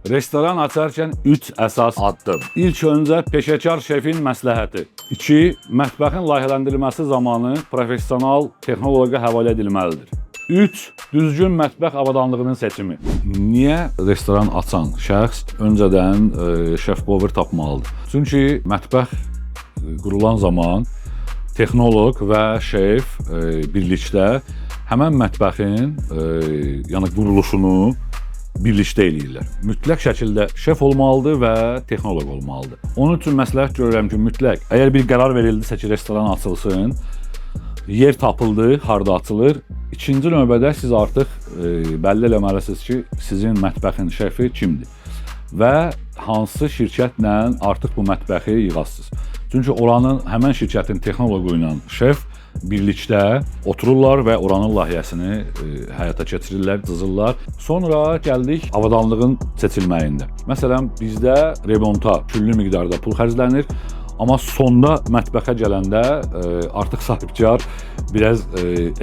Restoran açarkən 3 əsas addım. İlk öncə peşəkar şefin məsləhəti. 2. Mətbəxin layihələndirilməsi zamanı professional texnoloqa həvalə edilməlidir. 3. Düzgün mətbəx avadanlığının seçimi. Niyə restoran açan şəxs öncədən şef power tapmalıdır? Çünki mətbəx qurulan zaman texnoloq və şef birlikdə həmən mətbəxin yəni quruluşunu birlikdə eləyirlər. Mütləq şəkildə şef olmalıdır və texnoloq olmalıdır. Onun üçün məsləhət görürəm ki, mütləq əgər bir qərar verildisə ki, restoran açılsın, yer tapıldı, harda açılır. İkinci növbədə siz artıq bəlli eləməlisiniz ki, sizin mətbəxin şefi kimdir və hansı şirkətlə artıq bu mətbəxi yığasınız. Çünki oranın, həmən şirkətin texnoloqu ilə şef birlikdə otururlar və oranın layihəsini həyata keçirirlər, cızırlar. Sonra gəldik avadanlığın seçilməyində. Məsələn, bizdə remonta küllü miqdarda pul xərclənir. Amma sonda mətbəxə gələndə artıq sahibkar biraz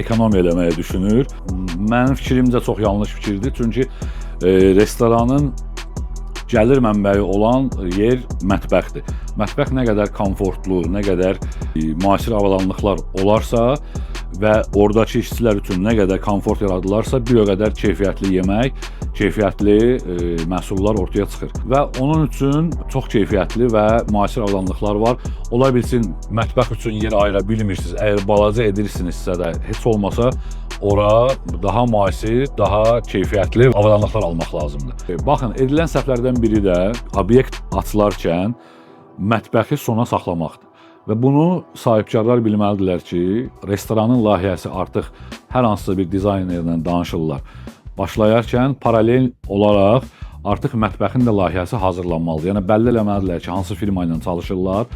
ekonomiya eləməyə düşünür. Mənim fikrimcə çox yanlış fikirdir. Çünki restoranın gəlir mənbəyi olan yer mətbəxdir. Mətbəx nə qədər komfortlu, nə qədər müasir avadanlıqlar olarsa və oradakı işçilər üçün nə qədər komfort yaradılarsa, bir o qədər keyfiyyətli yemək, keyfiyyətli məhsullar ortaya çıxır. Və onun üçün çox keyfiyyətli və müasir avadanlıqlar var. Ola bilsin mətbəx üçün yer ayıra bilmirsiniz. Əgər balaca edirsinizsə də, heç olmasa ora daha müasir, daha keyfiyyətli avadanlıqlar almaq lazımdır. Baxın, edilən səhvlərdən biri də obyekt açılarkən mətbəxi sona saxlamaqdır. Və bunu sahibkarlar bilməlidirlər ki, restoranın layihəsi artıq hər hansısa bir dizaynerlə danışırlar. Başlayarkən paralel olaraq artıq mətbəxin də layihəsi hazırlanmalıdır. Yəni bəlli eləməlidirlər ki, hansı firma ilə çalışırlar,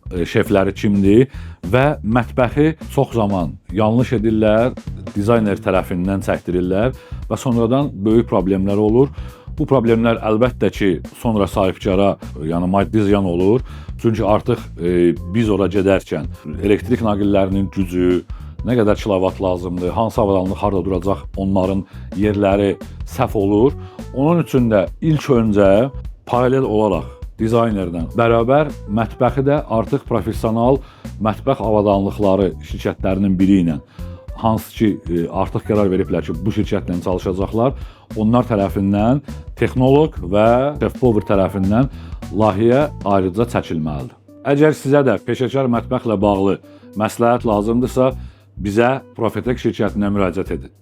şefləri kimdir və mətbəxi çox zaman yanlış edirlər, dizayner tərəfindən çəkdirirlər və sonradan böyük problemlər olur. Bu problemlər əlbəttə ki, sonra sahibkara, yəni maddi ziyan olur. Çünki artıq biz ora gedərkən elektrik naqillərinin gücü, nə qədər kilovat lazımdır, hansı avadanlıq harda duracaq, onların yerləri səhv olur. Onun üçün də ilk öncə paralel olaraq dizaynerlə bərabər mətbəxi də artıq professional mətbəx avadanlıqları şirkətlərinin biri ilə, hansı ki artıq qərar veriblər ki, bu şirkətlə çalışacaqlar, onlar tərəfindən texnoloq və şef power tərəfindən layihə ayrıca çəkilməlidir. Əgər sizə də peşəkar mətbəxlə bağlı məsləhət lazımdırsa, bizə Profetek şirkətinə müraciət edin.